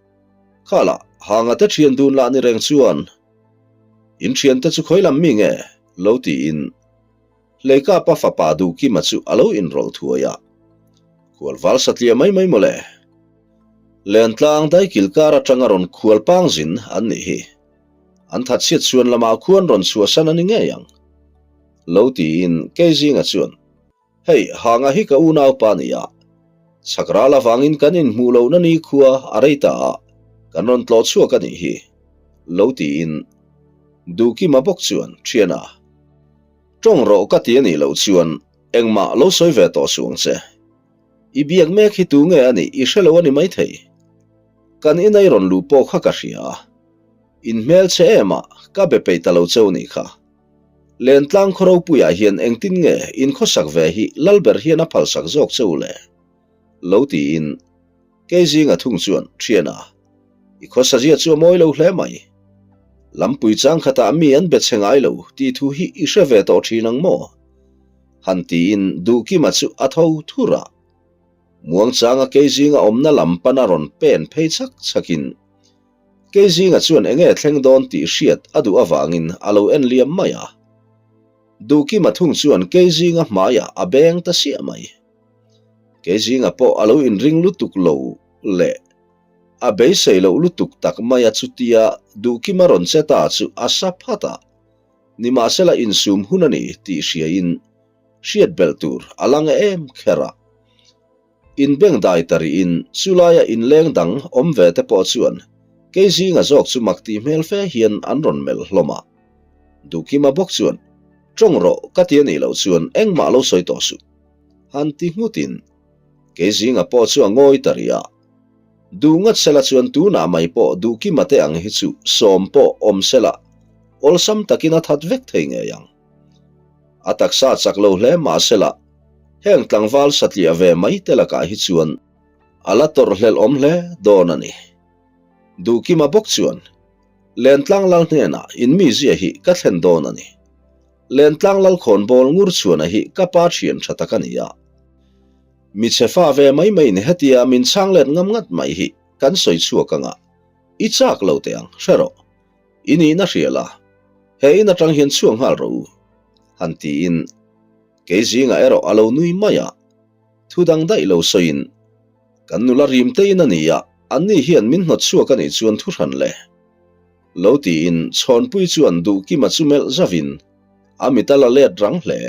Speaker 1: Khalah, hanga te thian dun lah ni reng chuan, in thiante chu khawi lam mi nge? lo tiin Hleikapa fapa Duhkima chu a lo inrawlh thuai a. Khualval satliah mai mai mawle. Lentlang daikil kar atanga rawn khual pang zin an nih hi. An thatchhiat chhuan lamah khuan rawn chhuahsan a ni ngei ang. Lo tiin Keizinga chuan, Hei, hanga hi ka unaupa a ni a. Chhak ral avangin kan inhmuh lohna ni khua a rei ta a, kan rawn tlawh chhuak a nih hi. Lo tiin Duhkima bawk chuan, Thiana, tawng rawh ka ti a nih loh chuan engmah lo sawi ve tawh suh ang che. I biak mek hi tu nge a nih i hre lo a ni maithei. Kan ina i rawn luh pawh kha ka hria a. In hmel che em a, ka be peih ta lo cheu nih kha. Lentlang khaw ropuiah hian engtin nge in khawsak ve hi Lalber hian a phalsak zawk che u le? Lo tiin kei zinga thung chuan, Thiana, i khawsazia chu a mawi lo hle mai. Lampui chang khatah mi an be che ngai lo tih thu hi i hre ve tawh thin ang maw? Han tiin Duhkima chu a tho thur a. Muangchanga kei zinga awmna lam pana rawn pen phei chak chakin Kei zinga chuan enge thleng dawn tih hriat a duh avangin a lo en liam mai a. Duhkima thung chuan kei zinga hmaiah a beng ta siah mai. Kei zinga pawh a lo inring lutuk lo leh a beisei loh lutuk tak mai a chutia Duhkima rawn che ta chu a sa phat a, nimahsela insum hun a ni tih hriain hriat belh tur a la nge em kher a. Inbengdai ta rihin chulaia inleng dang awm ve te pawh chuan kei zinga zawk chu mak tih hmel fe hian an rawn melh hlawm a. Duhkima bawk chuan, Tawng rawh ka ti a nih loh chuan engmah lo sawi tawh suh. Han ti nghutin kei zinga pawh chu a ngawi ta rih a. Duh ngat sela chuan tunah mai pawh Duhkima te ang hi chu sawm pawh awm sela awlsam takin a that vek thei ngei ang. A taksa chak lo hle mah sela heng tlangval satliah ve mai te lakah hi chuan a la tawrh hlelh awm hle dawn a ni. Duhkima bawk chuan, Lentlang lal hnenah in mizia hi ka thlen dawn a ni. Lentlang lal khawnbawl ngur chhuana hi ka pa thian tha tak a ni a. Mi chhe fa ve mai maiin hetia min chhang let ngam ngat mai hi kan sawi chhuak anga i chak lo teh ang, hre rawh. I nihna hria la, he in atang hian chhuak nghal rawh u, han tiin kei zingah erawh a lo nui mai a, thu dang daih lo sawiin, Kan nula rim te in a ni a, anni hian min hnawt chhuak a nih chuan thu hran le. Lo tiin Chhawnpui chuan Duhkima chu melh zavin a mit a la let rang hle.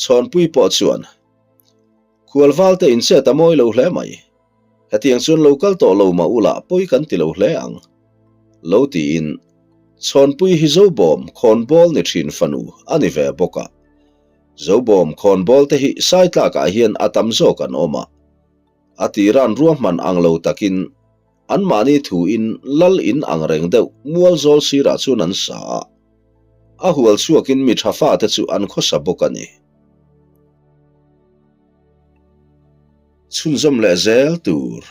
Speaker 1: Chhawnpui pawh chuan, Khualval te inchet a mawi lo hle mai. Hetiang chuan lo kal tawh lo mah ula pawi kan ti lo hle ang. Lo tiin Chhawnpui hi Zobawm khawnbawl ni thin fanu a ni ve bawk a. Zobawm khawnbawl te hi Saitlakah hian a tam zawk an awm a. A tiran ruahman ang lo takin anmahni thuin lal in ang reng deuh mual zawl sirah chuan an sa a. A hual chhuakin mi tha fate chu an khawsa bawk a ni. Chhunzawm leh zel tur.